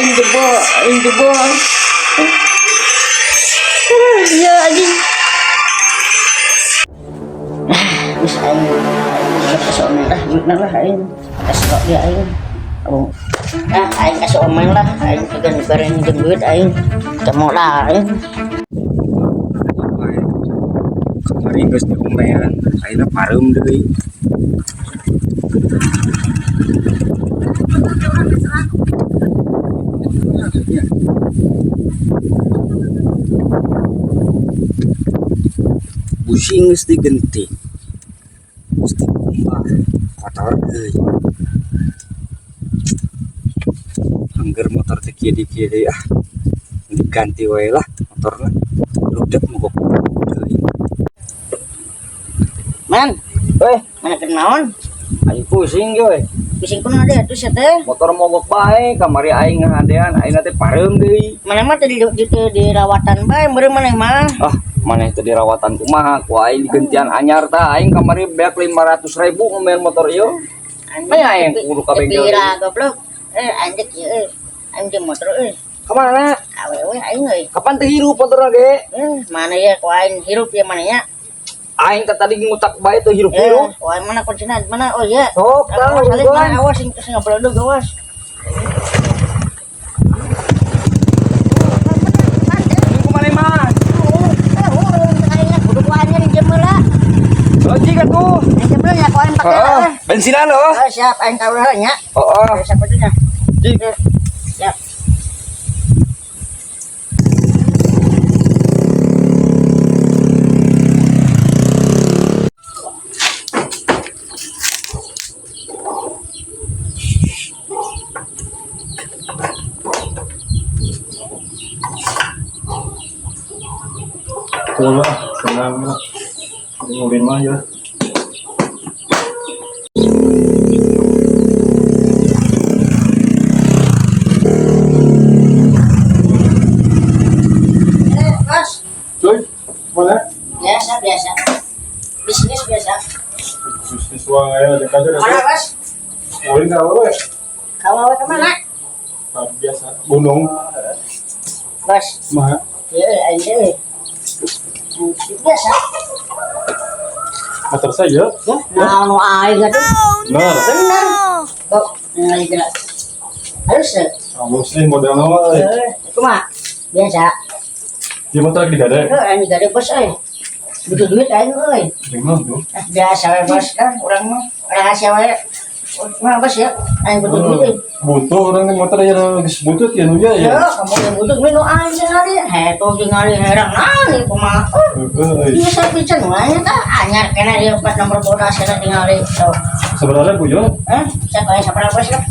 Aing jebol, aing jebol. Ya anjing. Geus aing aing omen lah, bener lah aing. Kasih dia aing. Oh. Ah, aing kasih omen lah, aing juga bareng jeung duit aing. Kamu lah aing. Kamari geus diomean, ayeuna pareum deui. Busi geus digenti. Geus dikumbah, kotor deui. Angger motor teh kieu di kieu deui ah. Diganti wae lah motorna. Rudet mogok deui. Man, Eh, mana kenaon? Aing pusing ge. Pusing kunaon deh atuh sia teh. Motor mogok bae, kamari aing ngahadean, ayeuna teh pareum deui. Mana mah tadi di, di rawatan bae meureun maneh mah. Ah, maneh teh dirawatan kumaha? Ku aing digentian anyar tah, aing kamari beak 500.000 ngomean motor ieu. Maya aing kudu ka bengkel. Pira goblok. Eh anjing ieu euy. Aing jeung motor euy. Kamana? Awewe aing euy. Kapan teh hirup motorna ge? Eh, mana ya ku aing hirup ya mana ya? Aing teh tadi ngutak bae teh hirup-hirup. Eh, ku aing mana kuncina mana? Oh iya. Sok tah Awas, alik, urugan. mana awas sing sing ngabeledug awas. Ku maneh mah. Eh, hurung aing kudu ku aing jeung heula. Lojik atuh. Jeung heula ya ku aing pake. Heeh. Bensinan loh. Oh, siap aing ka heula nya. Heeh. Siap atuh nya. Jik. Siap. Betul lah, tenang lah. Ngulin mah ya. Eh, Bos. Cuy, mana? Biasa, biasa. Bisnis biasa. Bisnis uang aja aja aja. Mana, Bos? Ngulin ka we. Kamu awe kemana? Ah, biasa gunung Bos. mah. Iya, aing teh. Biasa. Motor saya. Nah, nu aing atuh. Benar. Bener. Kok ngali gerak. Harus ya. Halus nih model nama. Eh, kumaha? Biasa. Dia motor lagi digade. Eh, aing gade bos euy. Butuh duit aing euy. Gimana tuh? Ah, biasa we bos kan urang mah rahasia wae. Mah bos ya, aing butuh duit euy. Butuh orang nih motor ya geus butut ya nu ya. Ya, kamu yang butuh duit nu aing ningali. Heto ningali herang nani kumaha. Heeh. Biasa pisan wae tah anyar kena dia pas nomor bodas kena tingali. Tuh. Sebenarnya bu yo Eh, siapa yang siapa bos lah.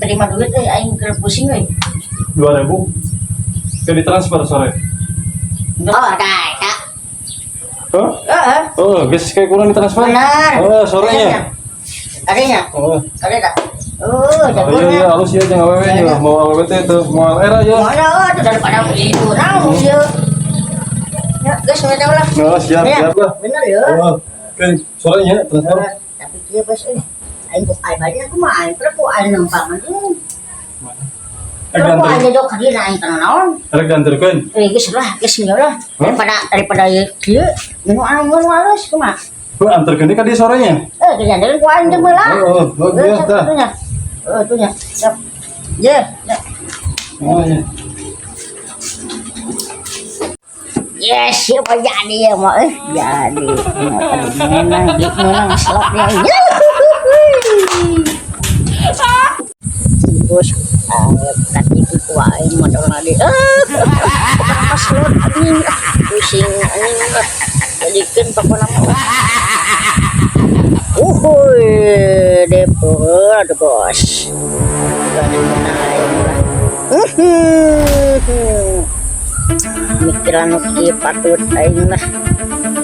Terima duit euy aing keur pusing euy. 2000. Ke ditransfer sore. Oh, dah, tak. Hah? Heeh. Oh, geus kayak kurang ditransfer. Benar. Oh, sorenya. Adanya. Oh. Ada tak? Oh, Oh, iya, iya, halus ya, jangan awewe ya. Mau awewe teh tuh, mau era ya. Mana oh, itu daripada itu naon sih. Ya, guys, nggak tahu lah. Nah, siap, Ya, siap lah. Bener ya. Oh, oke, sorenya transfer. Tapi dia bos, eh, aing kok aing balik aku mah aing ku aing numpang anjing. Eh, Ku diantar. aing jauh ka dieu aing kana naon. Rek diantarkeun. Eh, geus lah, geus nya lah. Daripada daripada ieu kieu, minum anu minum halus kumaha. Bu, antarkeun ka dieu sorenya. Eh, diantarin ku aing teh meula. Oh, oh, oh, iya, tah. Atunya. Oh, atunya. Siap. Ye, ya. Oh, iya. Yes, siapa jadi ya mau eh jadi menang, menang slot ya. Bos, tadi ku aing modal lagi. Eh, kenapa slot anjing? Pusing anjing lah. Jadikeun pokona mah. Uhuy, depo aduh bos. Gak menang aing lah. Mikiran nu kieu patut aing lah.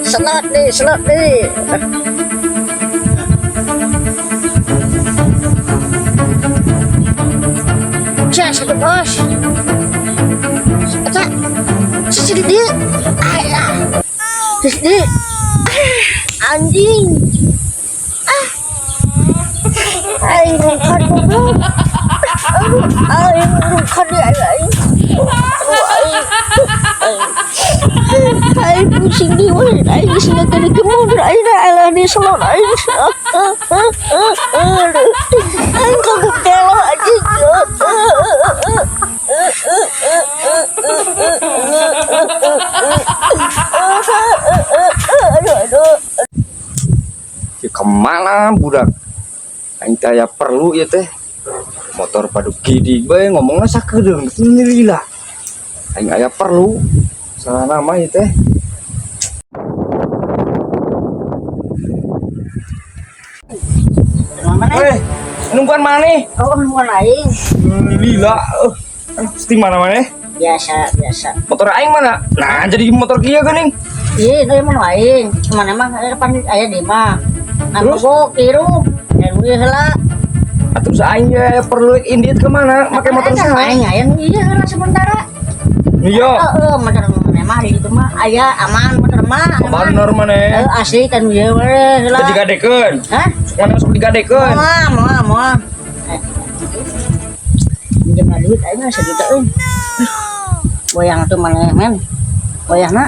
Slot deh, slot deh. Cek satu bos. Eta, sisi di, ayah. Sisi di, anjing. Ah, aing rungkat goblok. Aduh, aing aduh kade aing aing. Aduh, aing. Aing. Aing pusing di we. Aing geus ngagede gemuk aing alah di selon aing. Aduh. Aing kagok gelo anjing. Aduh, aduh. Ya kemana budak? Aing teh aya perlu ya teh. Motor padu gidi bae ngomongna sakedeung lila. Aing aya perlu. Salah nama ya teh. Mana? Eh, nungguan mana nih? Oh, nungguan aing. Lila. Mesti mana mana? Biasa, biasa. Motor aing mana? Nah, jadi motor kieu geuning. Iya, itu emang aing. Cuman emang depan aya di mah. Nah, Terus? mogok hirup. Dan ieu heula. Terus aing ya perlu indit kemana? Make motor saha? Aing aya nu ieu heula sementara. Iya. Heeh, motor mah di ditu mah aya aman motor mah. Aman. Bener maneh. Heuh, asli kan ieu we heula. Teu digadekeun. Hah? Mana sok digadekeun? Moal, moal, moal. Eh, minjem duit aing mah 1 juta euy. Goyang tuh mana men? Goyangna.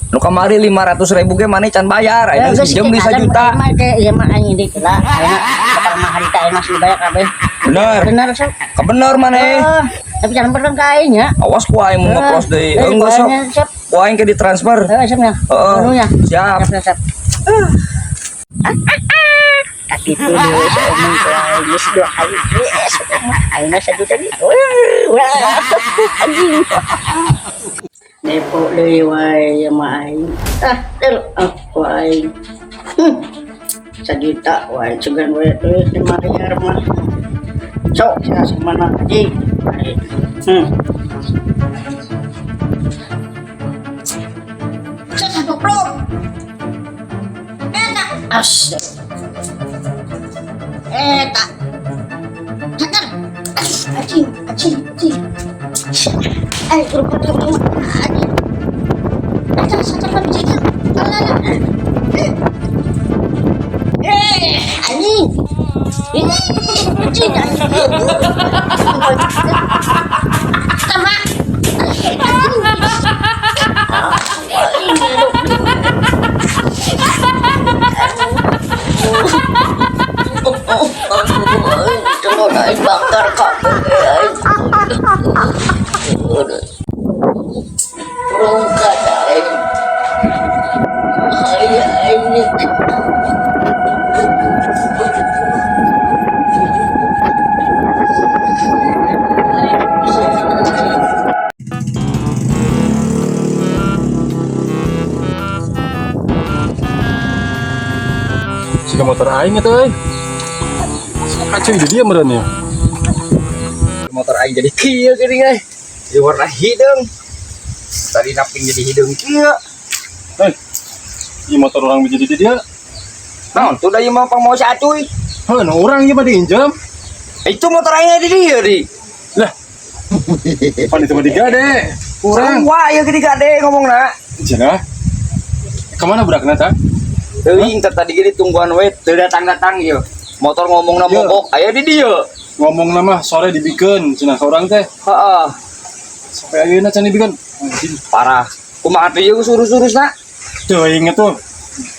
Nu kamari 500 ribu ge maneh can bayar. Aing geus minjem di 1 juta. Mah teh ieu mah aing indit heula. Ayeuna bakal mah harita aing masih dibayar kabeh. Bener. Bener sok. Kebener maneh. Eh, tapi jangan pernah ka aing ya. Awas ku aing mau ngeplos deui. Eh, Enggak sok. Siap. Ku aing ke ditransfer. Heeh, siap nya. Heeh. Anu nya. Siap. Siap, siap. Tak itu deh, seomong ku aing geus 2 kali. Yes, aing mah 1 juta deui. Wah, anjing. Depo deui wae ya mah aing. Ah, del ah ku aing. 1 juta wae sugan wae teh bayar mah. Sok sia mana anjing. Satu goblok. Eta. As. Eta. Hajar. Anjing, anjing, anjing. Eh, grup grup grup. Anjing. Hajar, hajar, hajar. Alah, alah. Eh, anjing. Eh, anjing, anjing. Sama. Anjing. Aing aing bakar kabeh aing. Rongkat aing. Bahaya aing nih. Siga motor aing eta euy. Kacau di dia meureun ya. Motor aing jadi kieu geuning euy. Di warna hideung. Tadi naping jadi hideung kieu. Hei. Ieu motor orang jadi di dia. Naon tuh da ieu mah pang mau si Acuy. Heuh, nu urang ieu mah diinjem. Itu motor aing di dieu di. Lah. Pan itu mah digade. Urang. Wah, ieu gede gade ngomongna. Cenah. Kemana budakna tah? Teuing teh tadi gini tungguan we teu datang-datang ieu. Motor ngomongna Iya. mogok aya di dieu. Ngomong mah sore dibikeun cenah ka urang teh. Heeh, Sampai ayeuna can dibikeun. Anjing. Parah. Kumaha teh ieu urus-urusna? Teuing itu.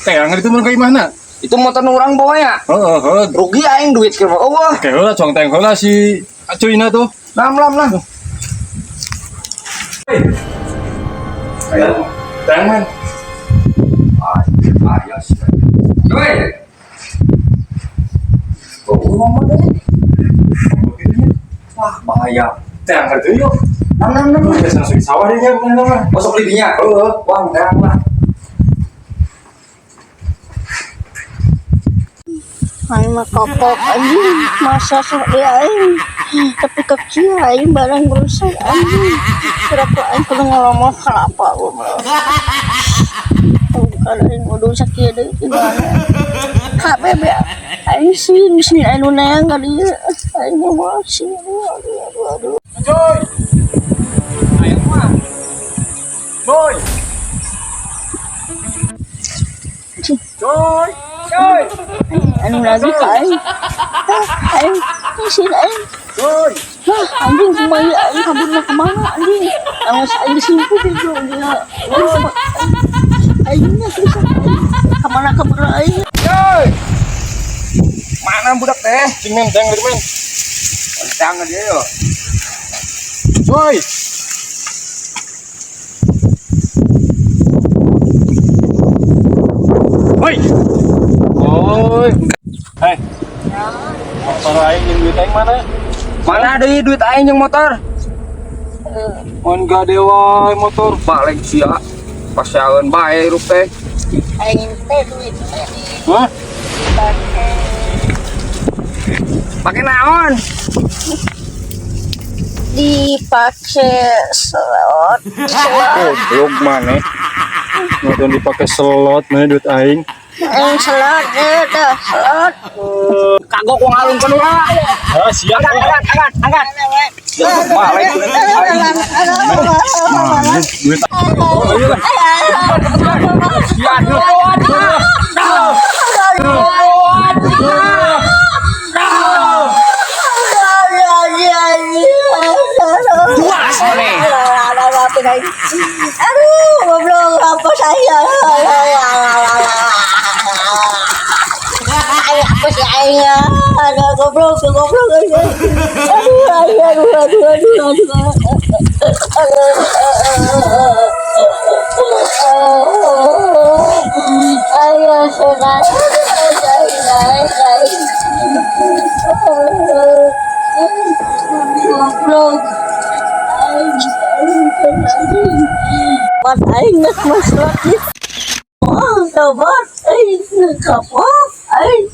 Teang itu mun ka imahna. Itu motor nu urang bawa ya. Heeh, heeh. Rugi aing duit keur eueuh. Oke heula cuang teang heula si Acuyna tuh. Lam lam lah. Ayo. Teang man. Ayo sih. Cuy. Oh, ngomong deh. Wah, bahaya. Teang itu yuk. Nam nam nam. Biasa langsung di sawah dia nya mana mah. Masuk lidinya. Heeh. Wah, terang lah. Aing mah kapok anjing, masa sok dia aing. Tapi kecil aing barang rusak anjing. Kira-kira aing kudu ngomong kelapa goblok. Bukan aing kudu sakieu deui gimana. Kabeh be aing sih geus ni anu neang ka dieu. Aing mah sih aduh aduh aduh aduh. Joy. Ayo mah. Boy. Joy. Cuy. Anu lagi ka aing. Ah, aing sih aing. Joy. Lah, anjing kumaha aing kaburna kemana anjing? Awas aing simpul gitu dia. Aing nya susah. Kemana kabur aing? Yoi. Mana budak teh? Cing men, dang men. Dang dia yo. Woi. Woi. Woi. Hei. Motor aing jeung duit aing mana? Mana deui duit aing jeung motor? Mun gade wae motor. Balik sia. Pasaeun bae hirup teh. Aing teh duit teh di Hah? Pake naon? Dipake slot. Goblok maneh. Nonton dipake slot mana duit aing. Aing slot teh slot. Kagok wong alung penuh lah. Ah, siap. Angkat, angkat, angkat. Balik duit aing. Mana duit. Oh, iya lah. Sia. Aduh, goblok apa saya? Apa sih aing? Aduh, goblok, goblok. Aduh, aduh, aduh, aduh, aduh, aduh. Ayo, sudah. Goblok. Bat aing geus maslot. Oh, sobat, aing kapok, aing.